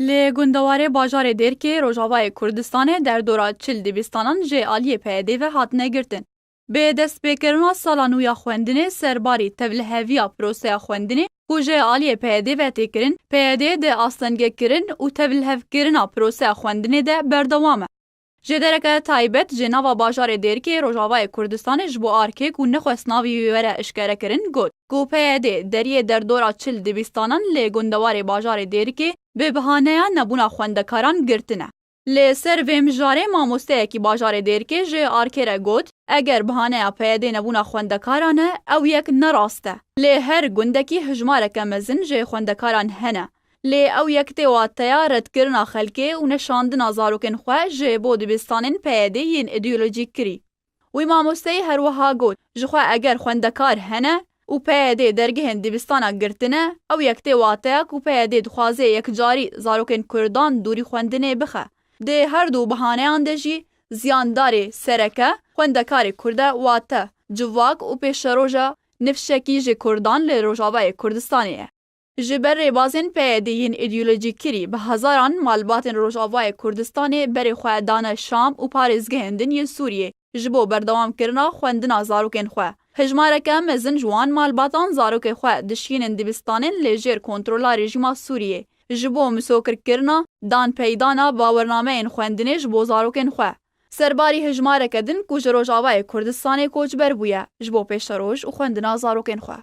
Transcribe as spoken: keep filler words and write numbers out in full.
Li gundewarê bajarê Dêrkê Rojavayê Kurdistanê derdora çil dibistanan ji aliyê P Y D ve hatine girtin. Bi destpêkirina sala nû ya xwendinê serbarî tevliheviya proseya xwendinê ku ji aliyê P Y D ve tê kirin, P Y D di astengehkirin û tevlihevkirina proseya xwendinê de berdewam e. Ji dereke taybet ji nava bajarê Dêrikê Rojavayê Kurdistanê ji bo arkê ku nexwest navî wî were eşkerekirin, got ku P Y D deriyê derdora çil dibistanan li gundewarê bajarê Dêrikê bi bihaneya nebûna xwendekaran girtine. Li ser vê mijarê mamosteyekî bajarê Dêrikê ji arkê re got, eger bihaneya P Y D nebûna xwendekaran e, ew yek ne rast e. Li her gundekî hijmareke mezin ji xwendekaran hene. Lê ew yek tê wateya redkirina xelkê û neşandina zarokên xwe ji bo dibistanên P Y D yên îdeolojîk kirî. Wî mamosteyî her wiha got, ji xwe eger xwendekar hene û P Y D dergehên dibistana girtine, ew yek tê wateya ku P Y D dixwaze yekcarî zarokên Kurdan dûrî xwendinê bixe. Di her du bihaneyan de jî ziyandarê sereke xwendekarê Kurd e, wate civak û pêşeroja nifşekî ji Kurdan li Rojavayê Kurdistanê ye. Ji ber rêbazên P Y D yên îdeolojîk kirî bi hezaran malbatên Rojavayê Kurdistanê berê xwe dane Şam û parêzgehên din yên Sûriyê ji bo berdewamkirina xwendina zarokên xwe. Hejmareke mezin ji wan malbatan zarokê xwe dişînin dibistanên li jêr kontrola rejîma Sûriyê ji bo misokirkirina danpeydana bawernameyên xwendinê ji bo zarokên xwe. Serbarî hejmareke din ku ji Rojavayê Kurdistanê koçber bûye ji bo pêşeroj û xwendina zarokên xwe.